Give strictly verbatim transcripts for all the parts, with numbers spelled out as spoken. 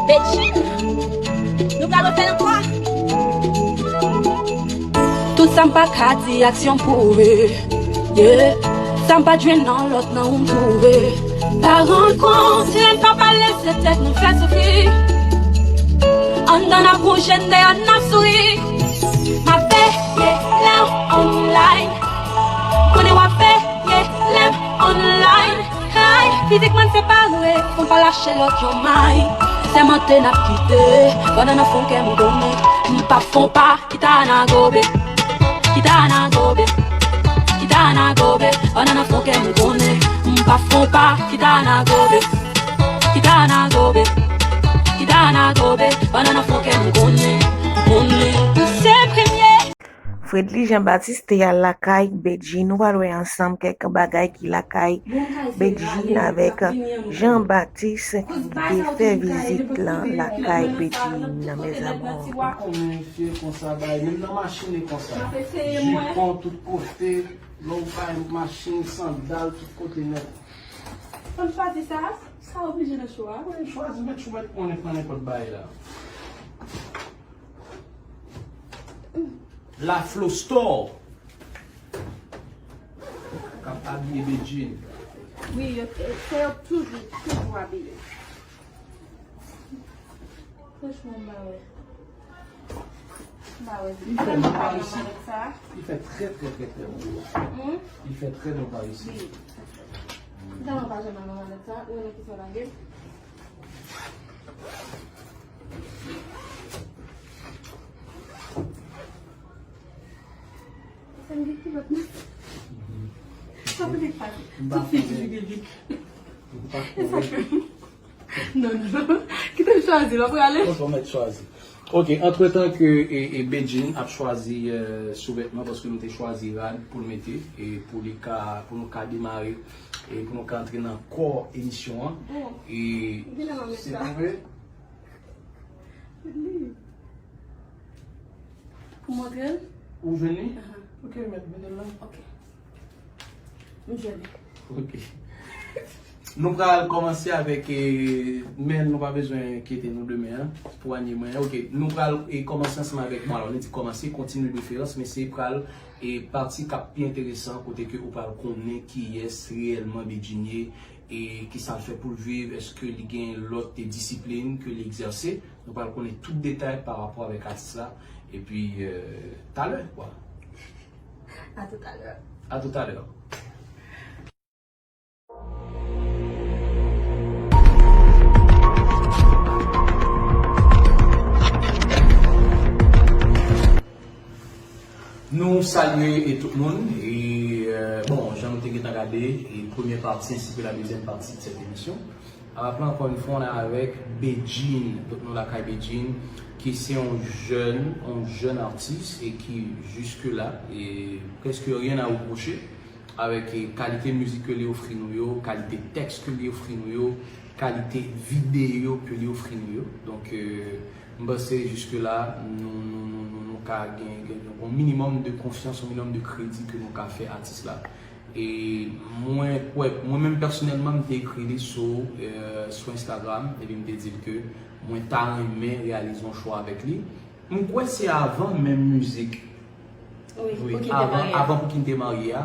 Bedjine, nou pral refè l ankò. Tout sa m pa ka di, aksyon pwouve. Yeah. Sa m pa jwenn nan lòt nan ou m twouve. Pa rann kont, si lè n pa pale, se tèt nou fè soufri. Anndan n ap wouje, dèyè n ap souri. M ap veye lè w online. Konnen w ap veye lè m online. Ay, fizikman n separe, fò m pa lache lòt yon may. Sèmante n ap kite, pandan nan fon kè m konnen m p ap fon pa. Kita na gobe, kita na gobe, kita na gobe. Pandan nan fon kè m konnen m p ap fon pa. Kita na gobe, kita na gobe, kita na gobe. Pandan nan fon kè m konnen, konnen. Ou se premye. Fredly Jean Baptiste te al lakay Bedjine. Nou pral wè ansanm kèk bagay ki lakay Bedjine avèk Jean Baptiste ki te fè vizit lan lakay Bedjine nan, mes amours. Konbyen fye konsa bay, menm nan machin e konsa. Jipon tout kote, lè w bay machin, sandal tout kote nèt. Fò n chwazi sa, sa oblije nan cho a. Wi, chwazi, mèt chou, mèt konnen pran nenpòt bagay la. La Flo Store k ap abiye Bedjine. Wi, yo, se yo toujou, toujou abiye. Franchman, m pa wè. M pa wè. Li fè bon pa isi. Li fè trè, trè, trè, trè bon. Hmm? Li fè trè bon pa isi. Wi. Kisa mwen pa janm al nan malèt sa? Ou wè nan kisa l lage? Sa m gen kilòt nan. Sa m gen pase. Tout fi toujou gen vik. E sa ke. Non, non, non. Kite m chwazi, l ap prale. Ok, ou mèt chwazi. Ok, antretan ke e, e Bedjine ap chwazi, euh, souvètman, paske nou te chwazi rad pou l mete, e pou li ka, pou nou ka demare, e pou nou ka antre nan kò emisyon an. Bon. E genlè m ap mèt se sa. Pou montre l? Ou jwenn li? Ahan. Ok, mèt, mete l la. Ok. M jwenn li. Ok. Nou pral kòmanse avèk, eh, men nou pa bezwen enkyete nou demen an, pou anye mwen. Ok, nou pral, eh, kòmanse ansanm avèk, bon, alò, nou di kòmanse, kontinye referans, men se pral, eh, pati k ap pi enteresan, kote ke ou pral konnen kiyès reyèlman Bedjine ye, e kisa l fè pou l viv, èske li gen lòt disiplin ke li egzèse. Nou pral konnen tout detay pa rapò avèk atis la. Epi, euh, talè, kwa. A toutalè. A toutalè. Nou salye e tout moun. E, euh, bon, jan nou te gentan gade, e premyè pati ensi ke la dezyèm pati de sèt emisyon. Raple ankò yon fwa, nou avèk Bedjine, tout nou lakay Bedjine, ki se yon jèn, yon jèn atis e ki jiske la, e prèske rien à reprocher avèk, e, kalite mizik ke li ofri nou yo, kalite tèks ke li ofri nou yo, kalite videyo ke li ofri nou yo. Donk, e, m panse jiske la, nou, nou, nou, nou, nou ka gen, gen, gen yon minimòm de konfyans, yon minimòm de kredi ke nou ka fè atis la. E mwen kwè, mwen menm pèsonèlman, m te ekri li sou, e, sou Instagram, epi m te di l ke mwen ta renmen reyalize yon show avèk li. M kwè se avan menm mizik. Wi, wi, pou ki n te avan, marye a. Avan pou ki n te marye a.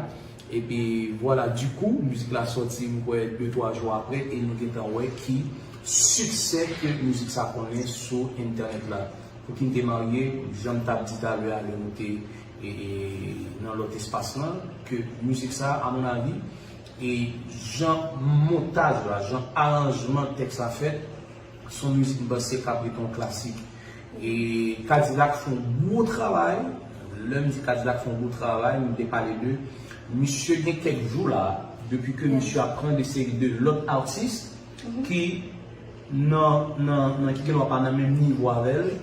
Epi, vwala, dikou, mizik la sòti, m kwè, de twa jou apre, e nou gentan wè ki siksè ke mizik sa konnen sou entènèt la. Pou ki n te marye, jan m t ap di talè a, lè nou te, e, e, nan lòt espas lan, ke mizik sa, a mon avi, e jan montaj la, jan aranjman tèks la fèt, se yon mizik m panse k ap rete yon klasik. E Kadilak fè yon gwo travay. Lè m di Kadilak fè yon gwo travay, m te pale de misye gen kèk jou la, depi ke misye ap pran de seri de lòt atis ki nan, nan, nan, ki gen dwa pa nan menm nivo avè l,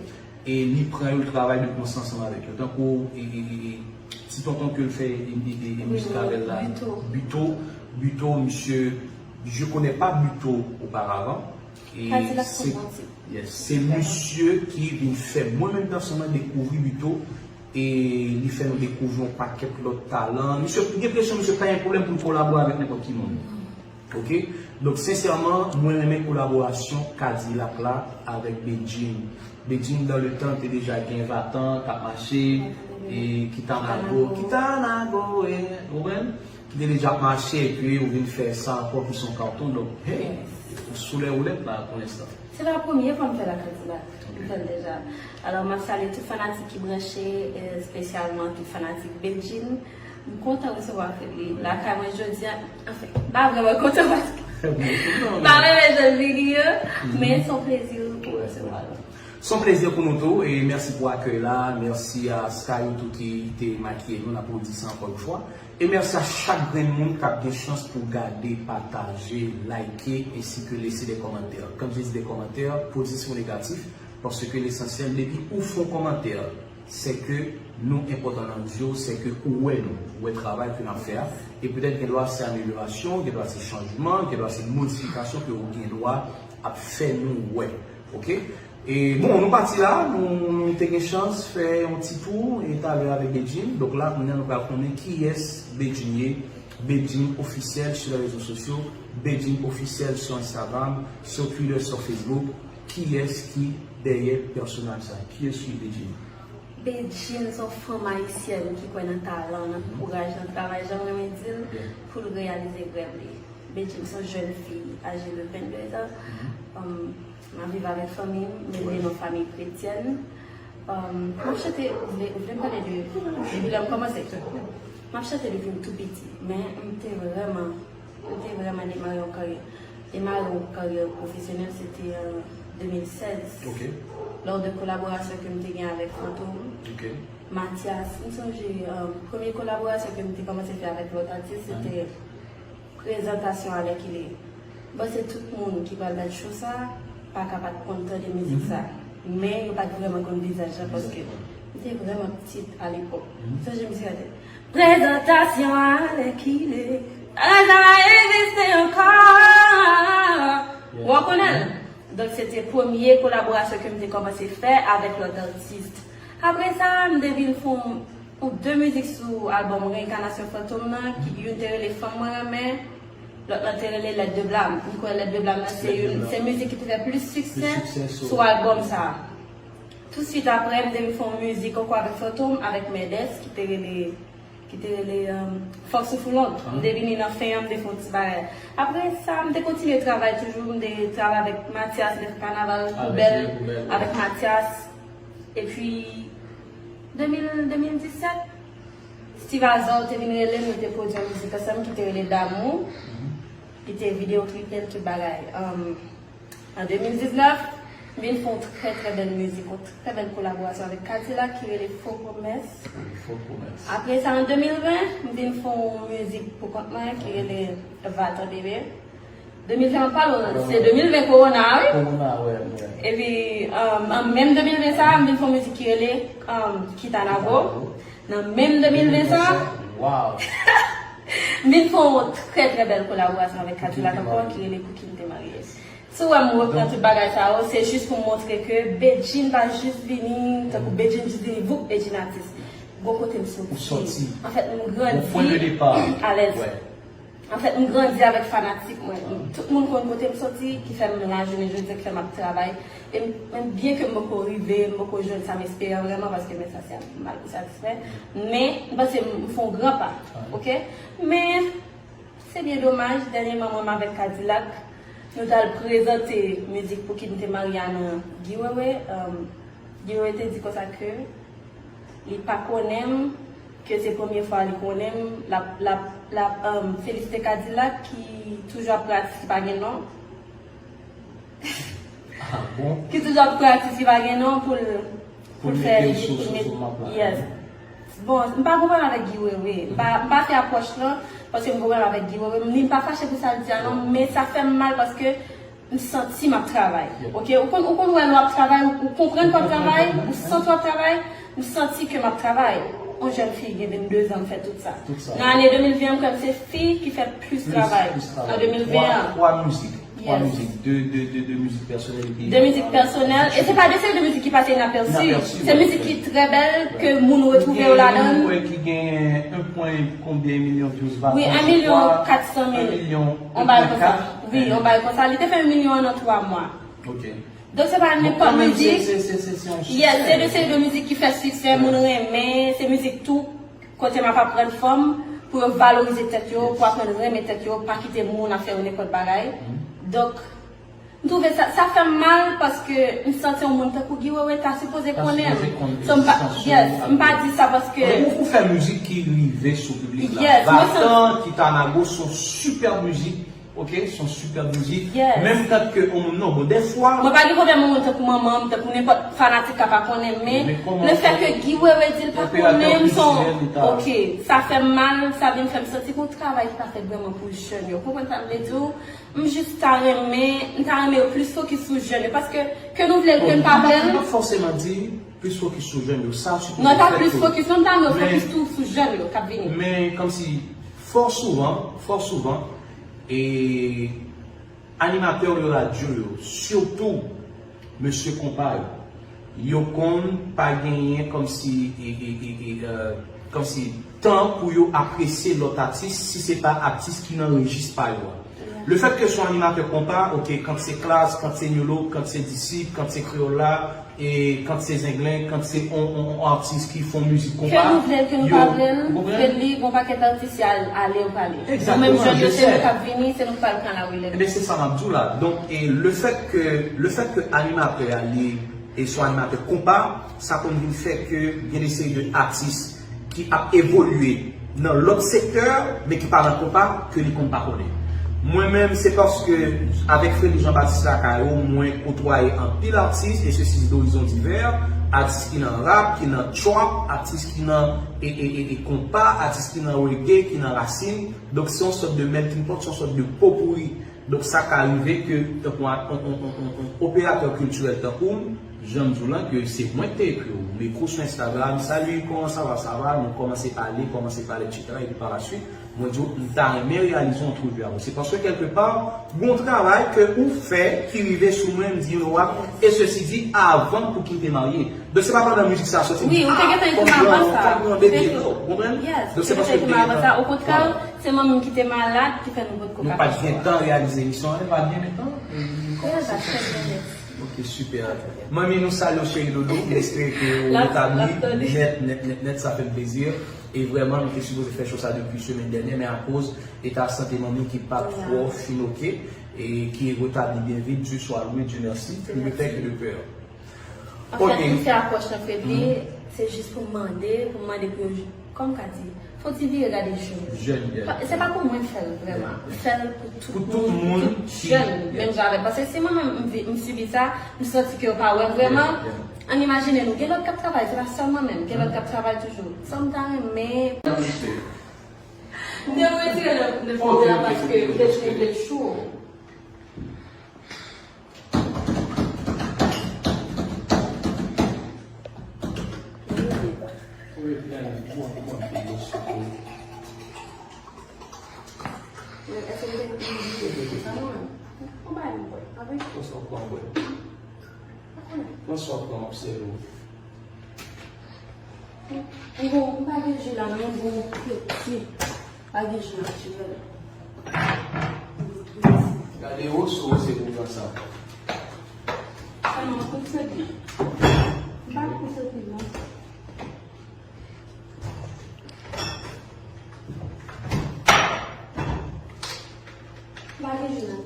e li pran yo, l travay de konsè ansanm avèk yo. Tankou, e, e, e, e, ti tonton ke l fè, e, e, e, e mizik avè l la, Buteau. Buteau, Buteau, misye, je connais pas Buteau auparavant. E Kadilak se, yes, se misye ki vin fè mwen menm pèsonèlman dekouvri Buteau, e li fè nou dekouvri yon pakèt lòt talan. Misye, m gen enpresyon misye pa gen pwoblèm pou l kolabore avèk nenpòt ki moun. Ok? Donk, sensèman, mwen renmen kolaborasyon Kadilak la avèk Bedjine. Bedjine, dans le temps, te deja gen Vatan k ap mache, e Kitanago, Kitanago, e, ou konprann? Ki te deja ap mache, epi ou vin fè sa ankò ki se yon carton. Donk, hey, ou sou lè woulèt la pou lenstan. Se pa premye fwa m fè l ak Kadilak. M fè l deja. Alò, m ap salye tout fanatik ki branche, e, espesyalman tout fanatik Bedjine. M kontan resevwa li lakay mwen jodi a. Anfen, m pa vrèman kontan paske m pa renmen jan l vini an, men se yon plezi pou resevwa l. Se yon plezi pou nou tou, e mèsi pou akèy la. Mèsi a Sky tou ki te makiye nou, n ap redi sa ankò yon fwa. E mèsi a chak grenn moun k ap gen chans pou gade, pataje, like, ensi ke lese de kòmantè. Kan m di lese de kòmantè, pozitif ou negatif, paske lesansyèl, depi ou fè yon kòmantè, se ke nou enpòtan nan zye w, se ke ou wè nou, ou wè travay ke n ap fè a, e petèt gen dwa se amelyorasyon, gen dwa se chanjman, gen dwa se modifikasyon ke ou gen dwa ap fè nou wè. Oke? E bon, nou pati la, nou, nou te gen chans fè yon ti tou, e talè avèk Bedjine. Donk la, kounye a nou pral konnen kiyès Bedjine ye. Bedjine Officiel sur les réseaux sociaux, Bedjine Officiel sur Instagram, sur Twitter, sur Facebook. Kiyès ki dèyè pèsonaj sa? Kiyès ki Bedjine? Bedjine se yon fanm ayisyèn ki kwè nan talan, nan kouraj, nan travay, jan m renmen di l, pou l reyalize rèv li. Bedjine se yon jèn fi aje de venndezan. Um, m ap viv avèk fanmi m, m elve nan yon fanmi kretyèn. Um, m ap chante, ou vle, ou vle m pale de, depi lè m kòmanse? M ap chante depi m tou piti, men m te vrèman, m te vrèman demare yon karyè. Demare yon karyè pwofesyonèl, se te an de mil sèz. Ok. Lò de kolaborasyon ke m te gen avèk Fantom, ok, Mathias. M sonje, um, premye kolaborasyon ke m te kòmanse fè avèk lòt atis, se te prezantasyon alèkile. M panse tout moun ki pral bat show sa pa ka pa t konn tande mizik sa. Men yo pa t vrèman konn vizaj la paske m te vrèman pitit alepòk. M sonje mizik la te, prezantasyon alèkile, bagay sa pa egziste ankò. Ou konnen l? Donk, se te premye kolaborasyon ke m te kòmanse fè avèk lòt atis. Apre sa, m te vin fè yon, yon de mizik sou albòm Reenkanasyon Fantom nan, ki youn te rele Fanm Mwen Renmen, lòt lan te rele Lèt de Blam. M kwè Lèt de Blam nan se youn, se mizik ki te fè plis siksè sou albòm sa a. Tousuit apre, m te vin fè yon mizik ankò avèk Fantom, avèk Mèdès, ki te rele ki te rele, um, Fòk Souf Ou Long. M te vini nan fen an, m te fè yon ti bagay. Apre sa, m te kontinye travay toujou, m te travay avèk Mathias, m te fè kanaval Poubèl avèk Mathias. Epi, de mil, de mil disèt, Steve Azor te vin rele m, nou te pwodui yon mizik ansanm ki te rele Damou. Li te videyo klipe l, tout bagay. Um, An de mil diznèf, m vin fè yon trè, trè bèl mizik, yon trè bèl kolaborasyon avèk Kadilak ki rele Fo Pwomès. Fo Pwomès. Apre sa, an de mil ven, m vin fè yon mizik pou kont mwen ki rele Va Tan Bebe. De mil ven an pale w, se de mil ven kowona a, wi. Kowona, wè, wè. Epi, um, an menm de mil ven sa, m vin fè yon mizik ki rele, um, Kitanago. Nan menm de mil ven sa, m vin fè yon trè, trè bèl kolaborasyon avèk Kadilak ankò, ki rele Pou ki n te marye. Si w wè m repran tout bagay sa yo, se jis pou m montre ke Bedjine pa jis vini, tankou Bedjine jis vini, voup, Bedjine atis. Gon kote m soti. Anfèt, m grandi alèz. Anfèt, m grandi avèk fanatik mwen. Tout moun konn kote m soti, ki fè m la jounen jodi a, ki fè m ap travay. E m, menm byen ke m poko rive, m poko jwenn sa m espere an vrèman, paske men sa se mal pou satisfè. Men, m panse m fè yon gran pa, oke? Men, Se byen domaj, dènyèman mwen avèk Kadilak, nou t al prezante mizik Pou ki n te marye a nan Guy Wewe. Um, Guy Wewe te di konsa ke li pa konnen m, ke se premye fwa li konnen m, l ap, l ap, l ap, um, felisite Kadilak ki toujou ap pran atis ki pa gen non. Ah bon? Ki toujou ap pran atis ki pa gen non pou l, pou l fè li, pou l met, yes. Bon, m pa gon pwoblèm avèk Guy Wewe. M pa, m pa fè apwòch lan, paske m gon pwoblèm avèk Guy Wewe. Ni m pa fache pou sa l di a non, men sa fè m mal paske m santi m ap travay. Oke? Ou konn, ou konn wè lè w ap travay, ou, ou konprann ke w ap travay, ou santi w ap travay, m santi ke m ap travay. Yon jèn fi gen venndezan, m fè tout sa. Nan ane de mil ven an, m kwè m se fi ki fè plis travay nan de mil ven an. Twa mizik. Twa mizik, de, de, de, de mizik pèsonèl epi... De mizik pèsonèl, e se pa de seri de mizik ki pase inapèsi. Se mizik ki trè bèl, ke moun retwouve yo ladan l. Ki gen, ki gen yon pwen konbyen milyon views, wi, en milyon kat san mil. En milyon, yon bagay konsa. Wi, yon bagay konsa. Li te fè milyon an nan twa mwa. Ok. Donk se pa nenpòt mizik. Yes, se de seri de mizik ki fè siksè, moun renmen, se mizik tou. Kote m ap aprann fanm pou yo valorize tèt yo, pou aprann renmen tèt yo, pa kite moun ap fè yo nenpòt bagay. Donk, m twouve sa, sa fè m mal paske m santi yon moun tankou Guy Wewe ta sipoze konnen m. So, m pa, yes, m pa di sa paske. Ou, ou fè mizik ki rive sou piblik la. Yes, mwen santi. Vatan, Kitanago, se yon sipèb mizik. Ok, se yon sipèb mizik. Yes. Menm tan ke yon moun, non, bon, dèfwa. Mwen pa gen pwoblèm yon moun tankou manman m, tankou nenpòt fanatik ka pa konnen m, men lefètke Guy Wewe di l pa konnen m, se yon, ok, sa fè m mal, sa vin fè m santi gon travay ki pa fèt vrèman pou jèn yo. Ou konprann sa m vle di w? M jis ta renmen, m ta renmen yo plis fokis sou jèn yo, paske ke nou vle l, ke n pa vle l. Nou pa fòseman di plis fokis sou jèn yo, sa sipoze fèt tou. Non, pa plis fokis, non, m ta renmen yo fokis tou sou jèn yo k ap vini. Men kòmsi, fò souvan, fò souvan, e animatè de radyo yo, sitou mesye konpa yo, yo konn pa genyen kòmsi, e, e, e, e, euh, kòmsi tan pou yo apresye lòt atis, si se pa atis ki nan rejis pa yo a. Lefètke se yon animatè konpa, ok, kant se Klass, kant se Newlook, kant se Disip, kant se Kreyòl la, e kant se Zenglen, kant se on, on, on atis ki fè yon mizik konpa, ke nou vle l, ke nou pa vle l, Fredly, gon pakèt atis y al, ale ou pale. Nou menm jèn yo, se nou k ap vini, se nou k pral pran larelèv. Ebyen, se sa m ap di w la. Donk, e lefètke, lefètke animatè a, li, e se yon animatè konpa, sa konn vin fè ke gen de seri de atis ki ap evolye nan lòt sektè, men ki pa nan konpa, ke li konn pa konnen. Mwen menm, se paske avèk Fredly Jean Baptiste Lacayo, mwen kotwaye anpil atis, e sesi d'horizons divers, atis ki nan rap, ki nan trap, atis ki nan e, e, e, e konpa, atis ki nan reggae, ki nan rasin. Donk, se yon sòt de melting pot, se yon sòt de popouri. Donk, sa ka rive ke, tankou on, on, on operatè kiltirèl tankou m, jan m di w lan, ke se mwen ki te ekri w. M ekri w sou Instagram, "Salut, comment ça va, ça va?" Nou kòmanse pale, kòmanse pale, etsetera. Epi pa la swit, mwen di w, m ta renmen reyalize yon antrevi avè w. Se paske, kèlkepa, gon travay ke ou fè ki rive sou mwen, m di, "You know what?" E sesi di, avan pou ki m te marye. Donk, se pa pandan mizik sa soti, m di, "Ah, fò m pran, fò m pran bebe, non," ou konprann? Donk, se paske m te gentan. Okontrè, se manmi m ki te malad, ki fè nou potko ka fè swa. Nou pa t gentan reyalize emisyon an, e pa byen gentan. Kòman sa, trè byen, mèsi. Ok, sipè. Manmi, nou salye w, cheri doudou. M espere ke w retabli nèt, nèt, nèt, nèt, sa fè m plezi. E vrèman, nou te sipoze fè show sa depi semèn dènyè, men akoz eta sante manmi ki pa twò fin ok, e ki retabli byen vit, Dieu soit loué, Dieu merci, il ne fait que de peur. Anfèt, m fè apwòch lan, Fredly, se jis pou m mande, pou m mande pou yo, kòm ka di, fò ti vire gade jèn. Jèn, jèn. Se pa pou mwen fè l vrèman. M fè l pou tout moun, pou tout jèn, menm jan avè m. Paske si mwen menm m vi-, m sibi sa, m santi ke yo pa wè m vrèman. Ann imajine nou, gen lòt k ap travay, se pa sèlman menm, gen lòt k ap travay toujou. Sa m ta renmen. M te retire nan, nan fidèl la paske m te twouve l cho. Pran sa w pran, bwè. Pran sa w pran, obsève w. M gon, m pa gen ji la, non, m gon peti. Pa gen ji natirèl. Gade wo sou wo se pou pran sa. Sèlman m koute li. M pa koute li, non. M pa gen ji la.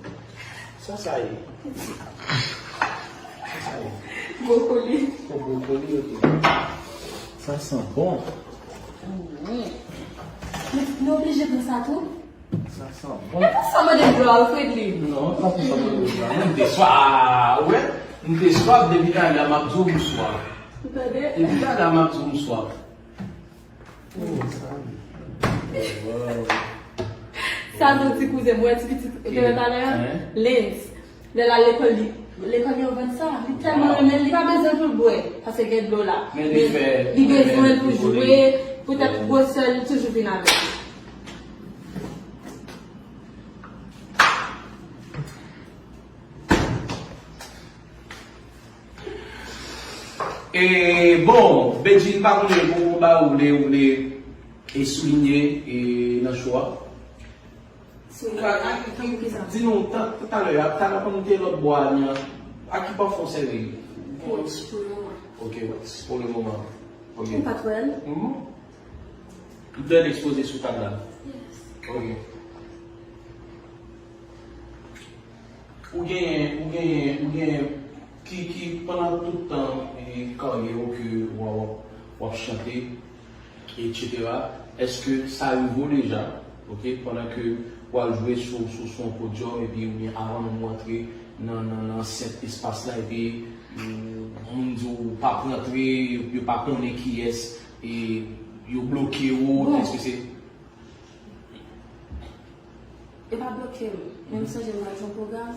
Sa sa ye? Sa sa ye? Bwokoli. Se bwokoli yo te. Sa san bon. Wi. Men nou oblije pran sa tou? Sa san bon. E pou sa mande dlo a, Fredly? Non, pa pou sa mande dlo a. Mwen, m te swaf. Ou wè? M te swaf depi talè a, m ap di w m swaf. Ou tande? Depi talè a, m ap di w m swaf. Sa nou ti kouzen mwen, ti pitit, genlè talè a, Lens. Lè l al lekòl, li, lekòl yo vann sa. Li tèlman renmen l, li pa bezwen pou l bwè, paske gen dlo la. Men li bezwen l pou jwe, poutèt gwosè l, li toujou vin avè l. E, bon, Bedjine, pa konnen, bon, bon, ba, ou vle, ou vle, e soulinye, e nan show a? Di nou, ta- talè, talè, kòm te lòt bò a, ni a, a ki pafon w sèvi? Watch pou le moman. Ok, watch pou le moman. Ok. Ou pa t wè l? Mhm. Bèl ekspoze sou tab la. Yes. Ok. Ou genyen, ou genyen, ou genyen, ki, ki, pandan tout tan, e, karyè w ke w, w, w ap chante, etsetera, èske sa rive w deja, ok, pandan ke w al jwe sou, sou, sou yon podyòm, epi oubyen avan menm w antre nan, nan, nan sèt espas la, epi, mm, moun di w pa p rantre, yo, yo pa konnen kiyès, e yo bloke w, bon, èske se Yo pa bloke m. Men m sonje m t al jwe yon pwogram,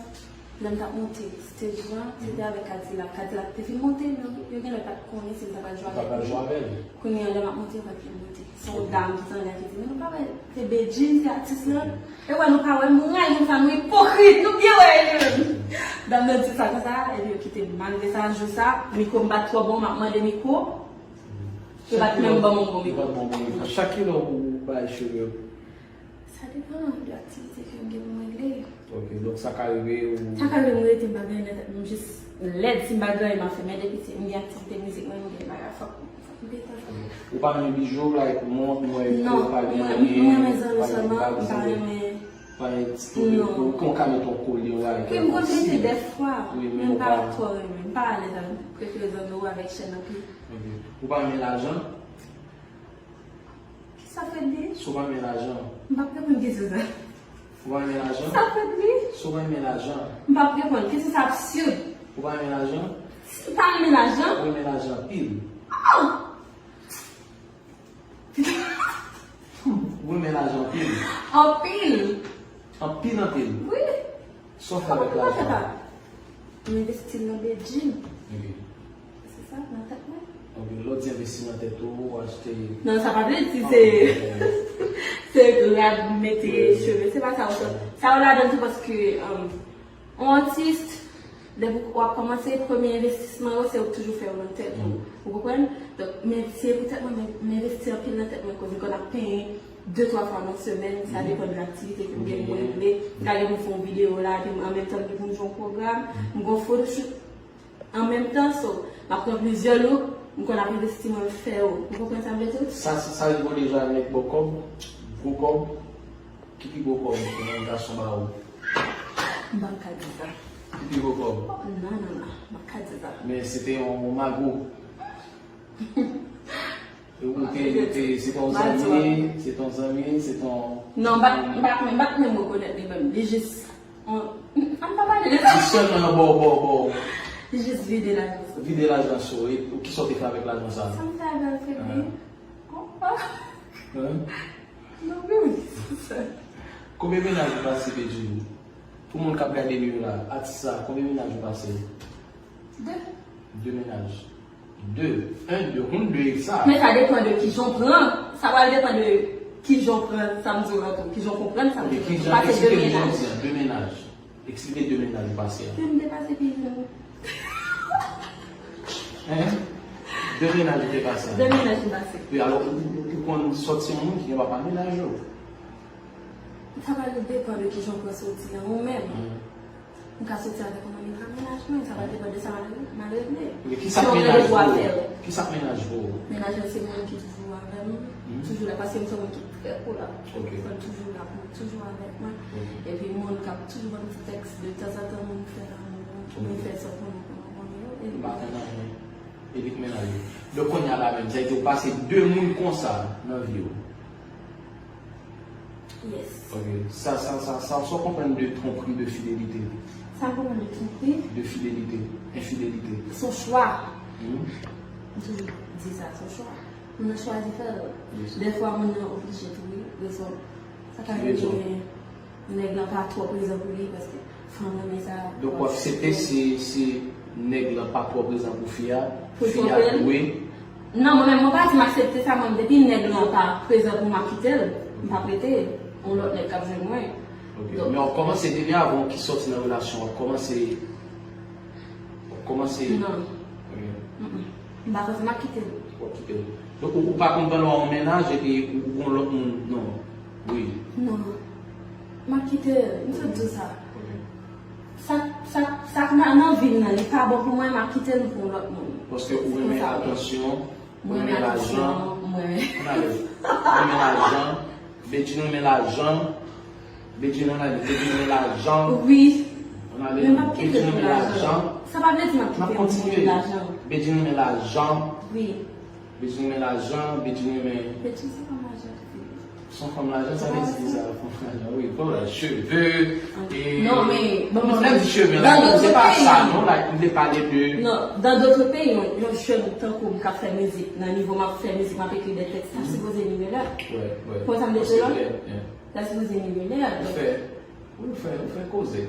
lè m t ap monte stage lan, se te avèk Kadilak. Kadilak te fin monte, men yo genlè pa t konnen si m t ap al jwe avèk li. Kounye a, lè m ap monte, yo pa t vle monte. Se yon dam ki t anlè ki di, "Men nou pa wè, se Bedjine, se atis lan." E wè, nou pa wè, m ray moun sa, nou ipokrit, nou byen wè li menm. Dam nan di sa konsa, epi yo kite m. Malgre sa, jou sa, mikwo m pa t twò bon, m ap mande mikwo, yo pa t menm ban m yon bon mikwo. Chak kilè ou bay cheve w? Sa depann de aktivite ke m gen pou m regle. Ok, donk sa ka rive ou... Sa ka rive m rete m pa gen nan tèt mwen, m jis lèd si m pa gen anyen m ap fè, men depi se m gen aktivite mizik mwen, m gen bagay, fòk, fòk m detann. Ou pa renmen bijou, like mont, mwen, non, pa gen mwen, anyen, mwen renmen zanmi sèlman, m pa renmen, pa gen ti tou de kou, kon ka met yon kolye, like. Wi, m konn mete dèfwa, men m pa twò renmen, m pa alèz avè l, m prefere zanmi ou avèk chèn anpil. Ok. Ou pa renmen lajan? Kisa Fredly? Si w pa renmen lajan. M p ap reponn kesyon sa. Ou pa renmen lajan? Kisa Fredly? Si w pa renmen lajan. M p ap reponn. Kesyon sa absid. Ou pa renmen lajan? Si m pa renmen lajan. Ou renmen lajan anpil. Oh! Ou renmen lajan anpil. Anpil. Anpil, anpil. Wi. Sa w fè avèk lajan? M envesti l nan Bedjine. Ok. Se sa, nan tèt mwen. Ok, lè w di envesti nan tèt ou, ou achte... Non, sa pa vle di se, se rad, mete cheve, se pa sa. Sa yo ladan tou paske, um, yon atis, depi w ap kòmanse, premye envestisman yo, se ou k toujou fè yo nan tèt ou. Ou konprann? Donk, men se poutèt mwen, men, m envesti anpil nan tèt mwen, koz m konn ap penyen de, twa fwa nan semèn, sa depann de aktivite ke m gen pou regle. M ka gen pou m fè yon videyo la, epi m, an menm tan m gen pou m jwe yon pwogram, m gen yon photoshoot an menm tan, so, m ap pran plizyè look, m konn ap envesti mwen fè yo. Ou konprann sa m vle di w? Sa, sa, sa rive w deja nèg ba w kòb, gwo kòb, ki pi gwo kòb yon gason ba ou? M p ap ka di sa. Ki pi gwo kòb? Non, non, non, m p ap ka di sa. Men se te yon mago. Ou te, te, se ton zanmi, se ton zanmi, se ton... Non, m pa, m pa, m pa menm rekonèt li menm. Li jis, an, an pa pale de sa. Li sèlman nan bò, bò, bò. Li jis vide lajan sou. Vide lajan sou. E kisa w te fè avèk lajan sa? Sa m fè avè l, Fredly? Hein? Non, men wi, se sa. Konbyen mennaj ou pase, Bedjine? Pou moun k ap gade nou yo la, atis sa, konbyen mennaj ou pase? De. De mennaj. De. En, de, yon, de egzak. Men sa depann de kijan w pran. Sa pral depann de kijan w pran sa m di w lan tou. Kijan w konprann sa m di w lan tou. Kijan, eksplike m jan w di an, de mennaj. Eksplike de mennaj ou pase a. Ke m te pase peyi nou. Hein? De mennaj ou te pase a. De mennaj m pase. Wi, alò, ou, ou, ou konn sòti yon moun ki gen papa mennaj ou? Sa pral depann de kijan w pran sòti an ou menm. M ka soti avèk yon moun li pa mennaj mwen, sa va depann de sa m al, m al regle. Ok, kisa k mennaj pou ou? Kisa k mennaj pou ou? Mennaj mwen se moun ki toujou avè m, toujou la, paske m se yon moun ki trè kolab. Ok. Fò l toujou la pou mwen, toujou avèk mwen. Ok. Epi moun k ap toujou ban m ti tèks de tanzantan, moun fè lanmou, moun fè sa pou nou, pou nou konnen yo. M pa konn anyen. Epi k mennaj ou. Donk kounye a la menm, sa vle di ou pase de moun konsa nan vi w. Yes. Ok. Sa, sa, sa, sa, sa w konprann de twonpri, de fidelite? Sa m konprann de twonpri? De fidelite, enfidelite. Se yon chwa. M toujou di sa, se yon chwa. Moun nan chwazi fè l. Dèfwa, moun nan oblije tou, wi. Rezon. Sa ka rive nèg lan pa twò prezan pou li, paske fanm renmen sa. Donk, w aksepte si, si nèg lan pa twò prezan pou fi a, fi a dwe. Non, mwen menm, mwen pa di m aksepte sa, mwen, depi nèg lan pa prezan pou m, m ap kite l. M p ap rete, yon lòt nèg k ap jwenn mwen. Ok. Men w ap kòmanse depi avan w ki sòti nan relasyon, w ap kòmanse, w ap kòmanse. Non. Ok. M pa fòse, m ap kite l. W ap kite l. Donk, ou, ou pa konn pandan w an mennaj epi ou, ou gon lòt moun, non. Wi. Non. M ap kite l, m sot di w sa. Sa, sa, sa k nan, nan vi m nan, li pa bon pou mwen, m ap kite l pou yon lòt moun. Paske ou renmen atansyon, ou renmen lajan. Ou renmen lajan. Bedjine renmen lajan. Bedjine renmen, Bedjine renmen lajan. Wi. Men m ap kite l pou lajan. Sa pa vle di m ap kite l pou lajan. Bedjine renmen lajan. Wi. Bedjine renmen lajan, Bedjine renmen. Bedjine se fanm lajan tou. Se yon fanm lajan, sa vle di ki sa, fanm lajan, wi, fanm lajan, cheve, e... Non, men, bon, non, lè m di cheve, la, se pa sa, non, la, m te pale de... Non, dans d'autres pays, yon, yon jèn tankou m k ap fè mizik, nan nivo m ap fè mizik, m ap ekri de tèks, sa sipoze milyenè. Konn sa m te di w la? Sa sipoze milyenè. Ou fè, ou fè, ou fè koze.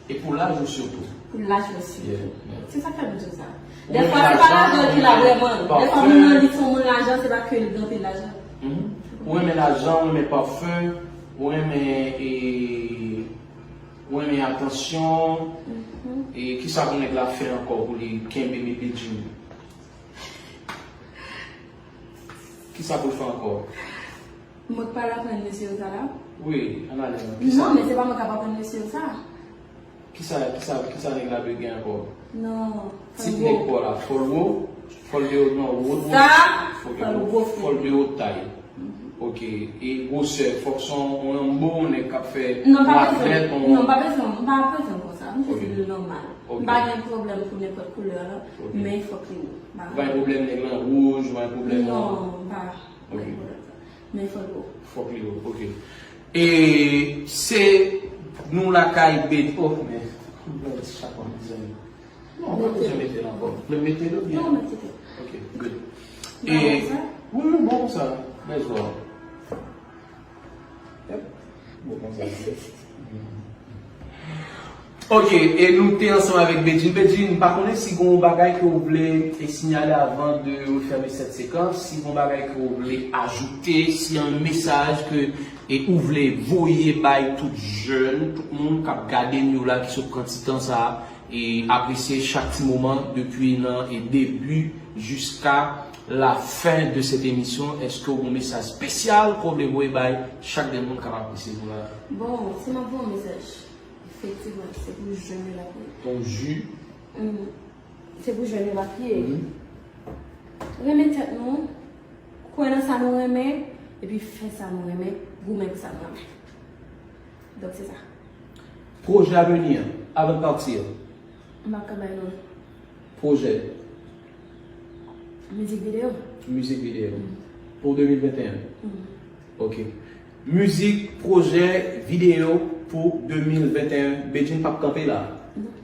E pou laj ou sitou. Pou laj mwen sitou. Se sa k fè m di w sa. Dèfwa, se pa lajan ki la vrèman. Dèfwa, moun nan li se yon moun lajan, se pa ke li gen anpil lajan. Ou renmen lajan, ou renmen pafen, ou renmen, e, ou renmen atansyon. E kisa pou nèg la fè ankò pou li kenbe Bedjine? Kisa pou l fè ankò? Mwen k pral aprann mesye yo sa la? Wi, ann ale nan kisa. Non, men se pa mwen k ap aprann mesye yo sa. Kisa, kisa, kisa nèg la dwe gen ankò? Non, fò l gwo. Tip nèg pa w la, fò l wo, fò l de wo, non, wo, wo. Sa, fò l gwo, frè. Fò l de wo tay. Ok, e gwosè, fòk se yon, yon bon nèg k ap fè... Non, pa bezwen, non, pa bezwen, m pa bezwen konsa. M jis vle l nòmal. M pa gen pwoblèm pou nenpòt koulè, non, men fòk li wo. Ou pa gen pwoblèm nèg lan wouj, ou pa gen pwoblèm... Non, m pa. Ok. Men fòk li wo. Fòk li wo, ok. E se nou lakay Bed-, oh, men, m pral di chak fwa, mezanmi. Non, ou pa bezwen mete l ankò. Ou vle m mete l oubyen? Non, mete l. Ok, good. E, wi, wi, bon konsa. Let's go. Yep. Bon konsa. Ok, e nou te ansanm avèk Bedjine. Bedjine, m pa konnen si gon bagay ke w vle e sinyale avan de refèmen sèt sekans, si gon bagay ke w vle ajoute, si yon mesaj ke e ou vle voye bay tout jèn, tout moun k ap gade nou la, ki sot pran ti tan sa e apresye chak ti moman depi nan e debi jiska la fen de sèt emisyon, èske w gon mesaj espesyal ke w vle voye bay chak de moun k ap apresye nou la? Bon, si m ap voye yon mesaj, efektivman, se pou jèn yo l ap ye. Ton ju. Se pou jèn yo l ap ye. Renmen tèt nou, kwè nan sa nou renmen, epi fè sa nou renmen, goumen pou sa nou renmen. Donk, se sa. Pwojè avni, avant de partir. M p ap ka bay non. Pwojè. Mizik videyo. Mizik videyo. Pou de mil venteyen. Ok. Mizik, pwojè, videyo pou de mil venteyen. Bedjine p ap kanpe la.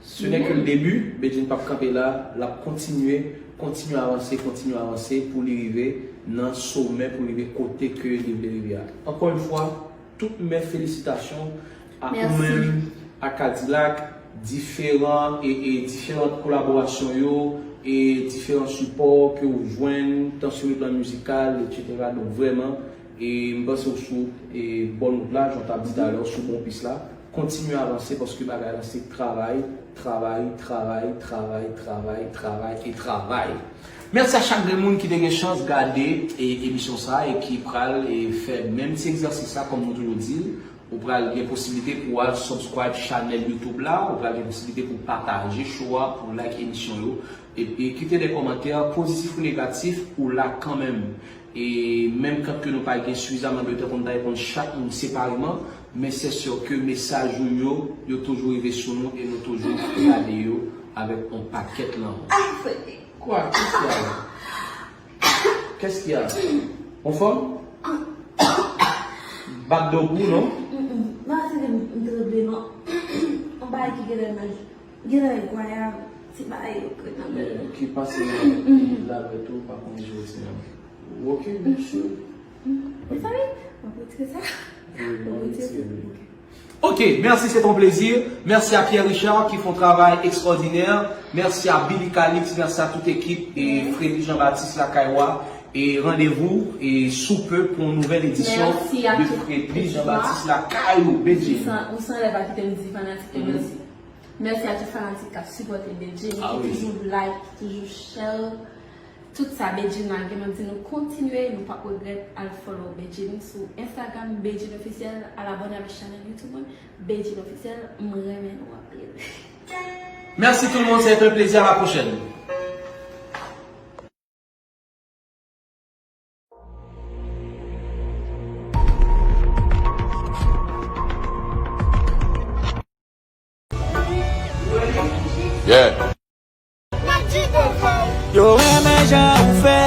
Ce n'est que le début. Bedjine p ap kanpe la. L ap kontinye, kontinye avanse, kontinye avanse pou li rive nan somè, pou li rive kote ke li vle rive a. Ankò yon fwa, tout mè felisitasyon a ou menm, a Kadilak, diferan e, e diferan kolaborasyon yo, e diferan sipò ke w jwenn, tan sou le plan mizikal, etsetera. Donk, vrèman, e m panse w sou, e, bòn wout la, jan w t ap di talè, w sou bon pis la. Kontinye avanse, paske bagay la se travay, travay, travay, travay, travay, travay e travay. Mèsi a chak de moun ki te gen chans gade, e, emisyon sa a e ki pral, e, fè menm ti egzèsis la, kòm nou toujou di l. Ou pral gen posiblite pou w al subscribe chanèl YouTube la, ou pral gen posiblite pou w pataje show a, pou w like emisyon yo, e, e kite de kòmantè pozitif ou negatif, ou la kanmenm. E menm kan ke nou pa gen sifizaman de tan pou n ta reponn chak moun separeman, men se si ke mesaj ou yo, yo toujou rive sou nou e nou toujou gade yo avèk yon pakèt lanmou. Kwa? Qu'est-ce qu'il y a? Anfòm? Bat do pou, non? Non, se ke m tranble, non. Yon bagay ki genlè nan, genlè kwayab, ti bagay yo k ret nan bèl. Ki pase nan lavè tou, pa konn jodi a. Ok, mèsi. Mezanmi, m ap retire sa. M ap retire sa. Ok. Ok, merci, c'est un plaisir. Merci à Pierre Richard qui font un travail extraordinaire. Merci à Billy Calix, merci à toute équipe et Freddy Jean-Baptiste Lakaywa. E randevou e sou pe pou yon nouvèl edisyon de Freddy Jean-Baptiste Lakay ou, Bedjine. Ou san lè pa kite m di fanatik yo mèsi. Mèsi a tout fanatik k ap sipòte Bedjine, ki toujou like, ki toujou share. Tout sa Bedjine lage, m ap di nou kontinye, nou p ap regrèt, al follow Bedjine sou Instagram, Bedjine Officiel, al abòne avèk chanèl YouTube mwen, Bedjine Officiel, m renmen nou anpil. Merci tout le monde, c'est un plaisir, à la prochaine. Yeah. Yo renmen jan ou fè